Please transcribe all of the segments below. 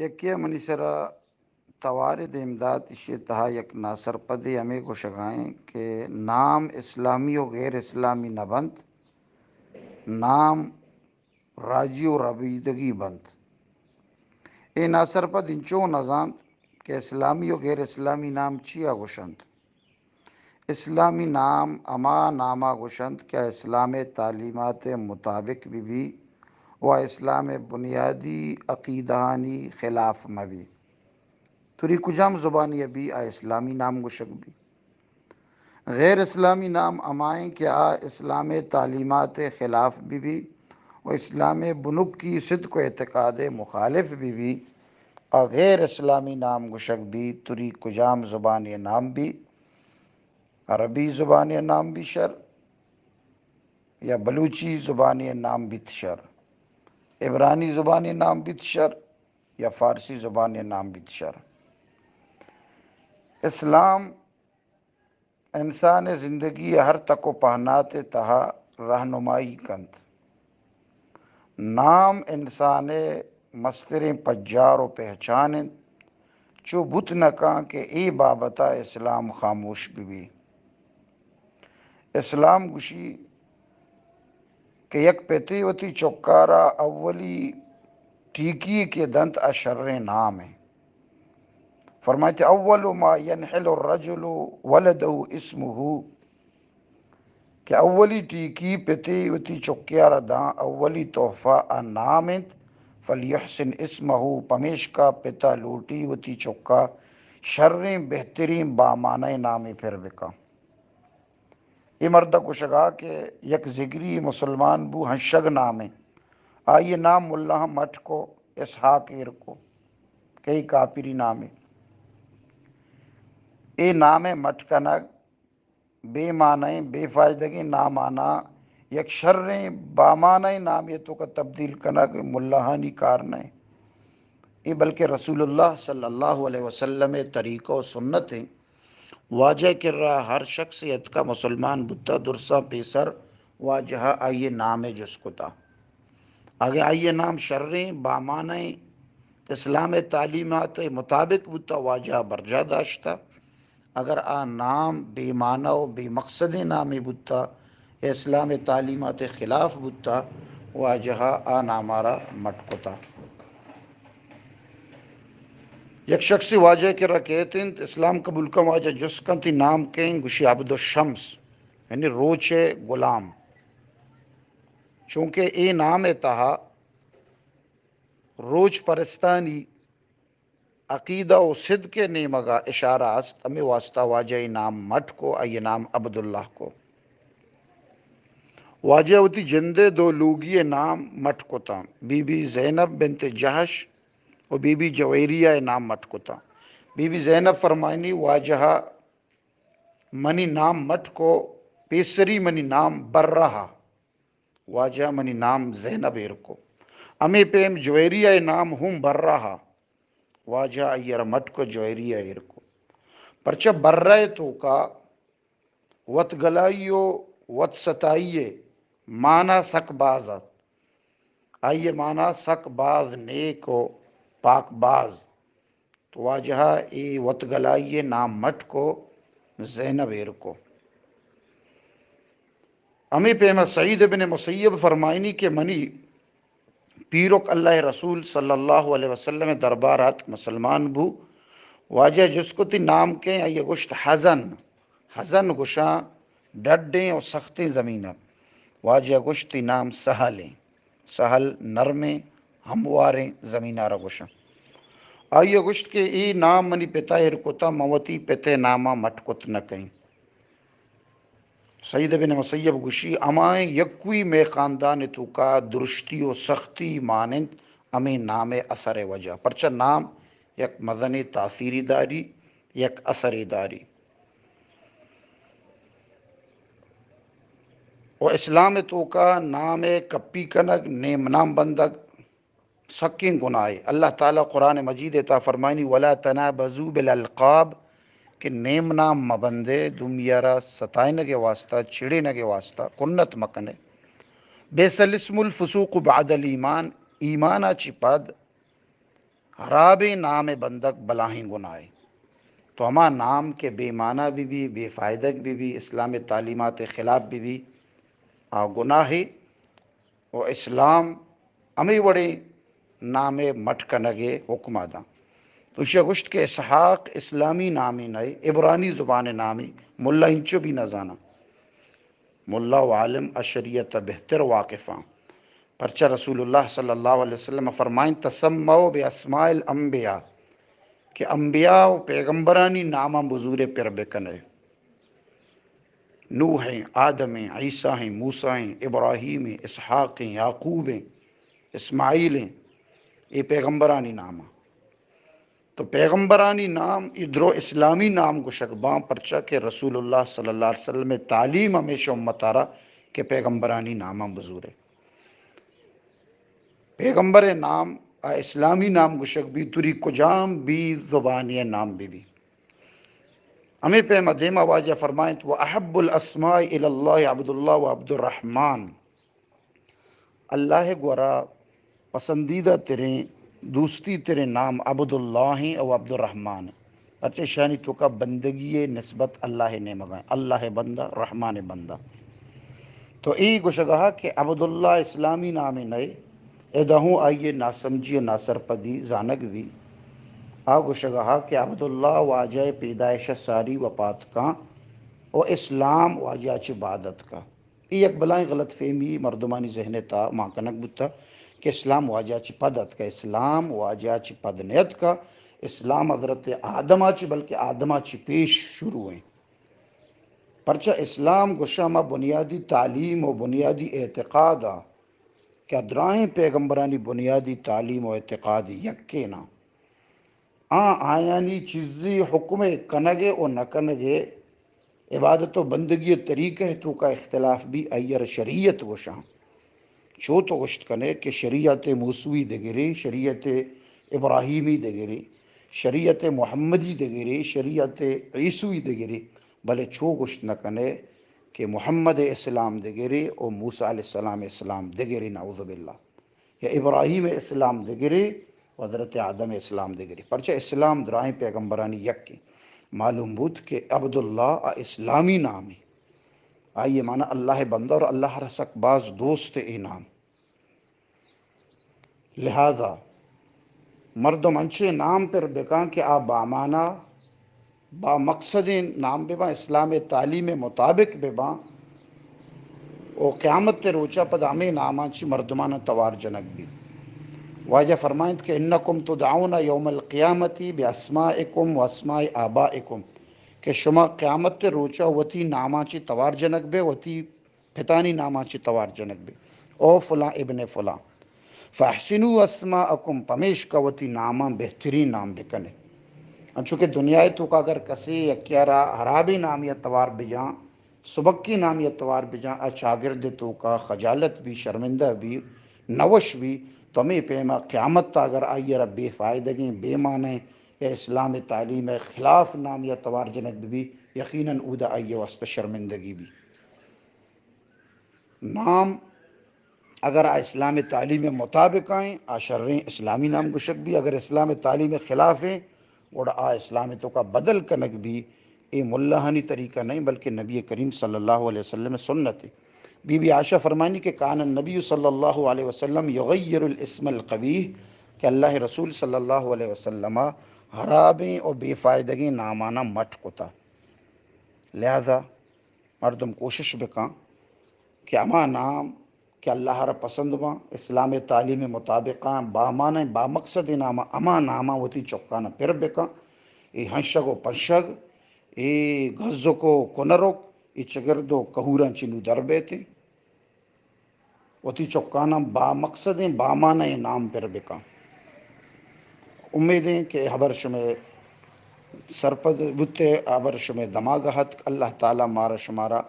یکے ءَ منی سرا توارے دیم دات، ایشی ءِ تہا یک ناسرپدے ہمے گوشگا ایں کہ نام اسلامی و غیر اسلامی نہ بنت، نام راجی و ربیدگی بنت۔ اے ناسرپد انچو نہ زانت کہ اسلامی و غیر اسلامی نام چیا گوشنت۔ اسلامی نام ہما ناما گوشنت کہ اسلام ءِ تعلیمات ءِ مطابق بہ بی و اسلام ءِ بنیادی عقیدہانی خلاف مہ بی۔ تری کجام زبانی ءَ بی آ اسلامی نام گوشگ بی۔ غیر اسلامی نام ہما ایں کہ آ اسلام ءِ تعلیمات ءِ خلاف بہ بی و اسلام ءِ بنکی صدق و اعتقاد ءِ مخالف بہ بی، آ غیر اسلامی نام گوشگ بی۔ تری کجام زبانی نام بی، عربی زبانی نام بی شر، یا بلوچی زبانی نام بیت شر، عبرانی زبانی نام بیت شر، یا فارسی زبانی نام بیت شر۔ اسلام انسان ءِ زندگی ءِ ہر تک و پہنات ءِ تہا رہنمائی کنت۔ نام انسان ءِ مستریں پجار و پہچان انت۔ چو بوت نہ کن کہ اے بابت ءَ اسلام خاموش بہ بی۔ اسلام گوشی کہ یک پتے وتی چکارا اولی ٹیکی کہ دنت، آ شریں نام ایں۔ فرمائیت، اول ما ينحل الرجل ولده اسمه، کہ اولی ٹیکی پتے وتی چکیارا داں، اولی تحفہ آ نام انت۔ فلیحسن اسمه، پمیشکا پتا لوٹی وتی چکا شریں بہتریں بامانہ نامے پر بکن۔ اے مرد ءَ گوشگا کہ یک زگری مسلمان بو، ہنشگ نامیں۔ آئی ءِ نام ملاہاں مٹ کو، اسحاق ایر کو، کئی کاپری نامے۔ اے نام ءِ مٹ کنگ بے معنی، بے فائدگیں نامانا یک شریں بامعنی نامے توکا تبدیل کنگ ملاہانی کار نہ۔ اے بلکہ رسول اللہ صلی اللہ علیہ وسلم ءِ طریقہ و سنت ایں۔ واجہ ءِ کرا ہر شخص اتکا مسلمان بوتا، درساں پیسر واجہ ءَ آئی ءِ نام ءِ جست کتا۔ اگہ آئی ءِ نام شریں، بامعنی، اسلام ءِ تعلیمات ءِ مطابق بوتا، واجہ ءَ برجاہ داشتا۔ اگر آ نام بے معنی و بے مقصدیں نامے بوتا، اسلام ءِ تعلیمات ءِ خلاف بوتا، واجہ ءَ آ نامارا مٹ کتا۔ یک شخصے واجہ ءِ کرا کیت انت، اسلام قبول کن، واجہ جست کن، تئی نام کئے انت؟ گوشی، عبد الشمس، یعنی روچ ءِ غلام۔ چونکہ اے نام ءِ تہا روچ پرستانی عقیدہ و صدق ءِ نیمگا اشارہ است، ہمے واسطہ واجہ ءِ نام مٹ کو، آئی ءِ نام عبداللہ کو۔ واجہ ءَ وتی جند ءِ دو لوگی ءِ نام مٹ کتاں، بی بی زینب بنت جحش و بی بی جویریہ ءِ نام مٹ کتاں۔ بی بی زینب فرمائنی، واجہ ءَ منی نام مٹ کو، پیسری منی نام برہ ءَ۔ واجہ ءَ منی نام زینب ایر کو۔ ہمے پیم جویریہ ءِ نام ہم برہ ءَ۔ واجہ ءَ آئی ءَ را مٹ کو، جویریہ ایر کو۔ پرچہ برہ ءِ توکا وت گلائی و وت ستائی ءِ معنی سک باز ات۔ آئی ءِ معنی سک باز نیک و پاک باز۔ تو واجہ ءَ اے وت گلائی ءِ نام مٹ کو، زینب ایر کو۔ ہمے پیما سعید ابن مسیب فرمائنی کہ منی پیرک اللہ ءِ رسول صلی اللہ علیہ وسلم ءِ دربار ءَ اتک، مسلمان بو۔ واجہ ءَ جست کو، تئی نام کئے؟ آئی ءَ گوشت، حزن۔ حزن گوشاں ڈڈیں و سختیں زمین ءَ۔ واجہ ءَ گوشت، تئی نام سہل ایں۔ سہل، نرمیں، ہمواریں زمین ءَ را گوشاں۔ آئی ءَ گوشت کہ اے نام منی پتا ایر کتا، من وتی پت ءِ نام ءَ مٹ کت نہ کئیں۔ سعید بن مسیب گوشی، ہمائیں یکوئی مئے خاندان ءِ توکا درشتی و سختی مان انت، ہمے نام ءِ اثر ءِ وجہ۔ پرچہ نام یک مزنیں تاثیرے داری، یک اثرے داری۔ و اسلام ءِ توکا نام ءِ کپی کنگ، نیم نام بندگ سکیں گناہے۔ اللہ تعالیٰ قرآن مجید ءِ تہا فرمائنی، ولا تنابزوا بالالقاب، کہ نیم نام مہ بندے، دومی ءَ را ستائینگ ءِ واسطہ، چڑینگ ءِ واسطہ، کنت مہ کنے۔ بئس الاسم الفسوق بعد الایمان، ایمان ءَ چہ پد ہرابیں نام ءِ بندگ بلاہیں گناہے۔ تو ہما نام کہ بے معنی بہ بی، بے فائدگ بہ بی، اسلام ءِ تعلیمات ءِ خلاف بہ بی، آ گناہے۔ و اسلام ہمے وڑیں نام ءِ مٹ کنگ ءِ حکم ءَ داں۔ تو ایشی ءَ گوشت کہ اسحاق اسلامی نامے نہ، عبرانی زبان ءِ نامے، ملا انچو بھی نہ زاناں۔ ملا و عالم ءَ شریعت ءَ بہتر واقفاں۔ پرچہ رسول اللہ صلی اللہ علیہ وسلم فرمائیں، تسموا باسماء الانبیاء، کہ انبیاء و پیغمبرانی ناماں بزورے، پر بکنے۔ نوح ایں، آدم ایں، عیسیٰ ایں، موسیٰ ایں، ابراہیم ایں، اسحاق ایں، یعقوب ایں، اسماعیل ایں، اے پیغمبرانی ناماں۔ تو پیغمبرانی نام اے درو اسلامی نام گوشگ باں، پرچا کہ رسول اللہ صلی اللہ علیہ وسلم ءِ تعلیم ہمیشہ امت ءَ را کہ پیغمبرانی ناماں بزورے۔ پیغمبر ءِ نام ءَ اسلامی نام گوشگ بی، توری کجام بھی زبانی ءِ نام بہ بی۔ ہمے پیم ءَ دیما واجہ فرمائنت، و احب الاسماء الی اللہ عبداللہ و عبدالرحمن۔ اللہ ءِ گورا پسندیدہ تریں، دوستی تریں نام عبداللہ ایں او عبدالرحمن ایں۔ پرچہ ایشانی توکا بندگی ءِ نسبت اللہ ءِ نیمگا ایں۔ اللہ ءِ بندہ، رحمان ءِ بندہ۔ تو اے گوشگا کہ عبداللہ اسلامی نامے نئے، ادا ہوں آئی ءِ ناسمجھی و ناسرپدی زانگ بی۔ آ گوشگا کہ عبداللہ واجہ ءِ پیدائش ءَ ساری وپات کاں و اسلام واجہ ءَ چہ بعد اتکا۔ اے یک بلاہیں غلط فہمی مردمانی ذہن ءِ تہا مان کنگ بوتہ کہ اسلام واجہ ءَ چہ پد اتکہ۔ اسلام واجہ ءَ چہ پد نیتکہ، اسلام حضرت آدم ءَ چہ، بلکہ آدم ءَ چہ پیش شروع ایں۔ پرچہ اسلام گوشاں ہما بنیادی تعلیم و بنیادی اعتقاد ءَ کہ دراہیں پیغمبرانی بنیادی تعلیم و اعتقاد یکیناں۔ آ آیانی چیزی حکم ءِ کنگ ءِ و نہ کنگ ءِ، عبادت و بندگی ءِ طریقہ ءِ توکا اختلاف بی، آئی ءَ را شریعت گوشاں۔ چو تو گوشت کنے کہ شریعت موسوی دگرے، شریعت ابراہیمی دگرے، شریعت محمدی دگرے، شریعت عیسوی دگرے، بلے چو گوشت نہ کنے کہ محمد ءِ اسلام دگرے و موسی علیہ السلام ءِ اسلام دگرے، نعوذ باللہ۔ یا ابراہیم ءِ اسلام دگرے و حضرت آدم ءِ اسلام دگرے۔ پرچہ اسلام دراہیں پیغمبرانی یکے۔ معلوم بوت کہ عبداللہ آ اسلامی نامے۔ آئی ءِ معنی اللہ ءِ بندہ اور اللہ ءَ را سک باز دوست اے نام۔ لہذا مردم انچیں نام پر بکاں کہ آ بامانا با مقصدیں نام بباں، اسلام ءِ تعلیم ءِ مطابق بباں، و قیامت ءِ روچا پدا ہمے ناماں چہ مردماناں توار جنگ بی۔ واجہ فرمائنت کہ انکم تدعون یوم القیامۃ باسمائکم و اسماء آبائکم، کہ شما قیامت ءِ روچا وتی ناماں چہ توار جنگ بے، وتی پتانی ناماں چہ توار جنگ بی، او فلاں ابن فلاں۔ فاحسنوا اسماءکم، پمیشکا وتی ناماں بہترین نام بکنے۔ انچو کہ دنیا ءِ توکا اگر کسے یکے ءَ را ہرابیں نامے ءَ توار بجاں، سبکیں نامے ءَ توار بجاں، آ چاگرد ءِ توکا خجالت بی، شرمندہ بی، نوش بی، تو ہمے پیما قیامت ءَ اگر آئی ءَ را بے فائدگیں، بے معنی یا اسلام ءِ تعلیم ءِ خلاف نامے ءَ توار جنگ بہ بی، یقیناً اودا آئی ءِ واسطہ شرمندگی بی۔ نام اگر آ اسلام تعلیم مطابق آئیں، آ شریں اسلامی نام گوشگ بی، اگر اسلام تعلیم خلاف ایں، گڑا آ اسلام توکا بدل کنگ بی۔ اے ملاہانی طریقہ نہیں، بلکہ نبی کریم صلی اللہ علیہ وسلم سنت ہے۔ بی بی عائشہ فرمانی کہ کان النبی صلی اللہ علیہ وسلم یغیر الاسم القبیح، کہ اللہ رسول صلی اللہ علیہ وسلم ہرابیں و بے فائدگیں نامانا مٹ کتا۔ لہذا مردم کوشش بکن کہ ہما نام کہ اللہ را پسند باں، اسلام تعلیم مطابقاں، بامانیں، بامقصد نام، ہما ناماں وتی چکانا پر بکن۔ اے ہنشگ و پنشگ، اے گزک و کنرک، اے چگرد و کہوراں چنو در بیتیں۔ وتی چکاناں بامقصدیں، بامانہیں نام پر بکن۔ امیدیں کہ ہبر شمے سرپد بوتے، ہبر شمے دماغ اتک۔ اللہ تعالی مارا شمارا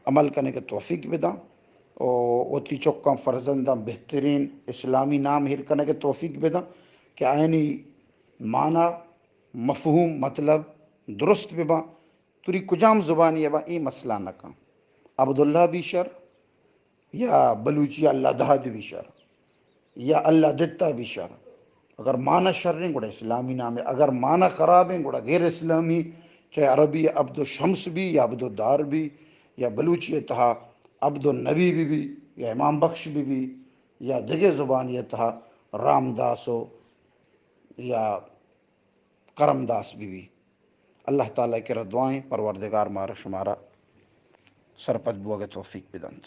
عمل کنگ توفیق بداں و وتی چکاں، فرزنداں بہترین اسلامی نام ہیر کنگ توفیق بداں کہ آیانی معنی، مفہوم، مطلب درست بباں۔ توری کجام زبانی ابا اے مسئلہ نہ کن۔ عبداللہ بی شر، یا بلوچی اللہ داد بی شر، یا اللہ دتا بی شر۔ اگر معنی شریں گڑا اسلامی نامے، اگر معنی خرابیں گڑا غیر اسلامی، چاہے عربی عبد الشمس بی یا عبد الدار بی، یا بلوچی تہا عبد النبی بی بی، یا امام بخش بی بی، یا دگہ زبانی تہا رامداس و یا کرمداس بی بی۔ اللہ تعالی کرا دعائیں پروردگار مارا شمارا سرپد بوگ توفیق بدنت۔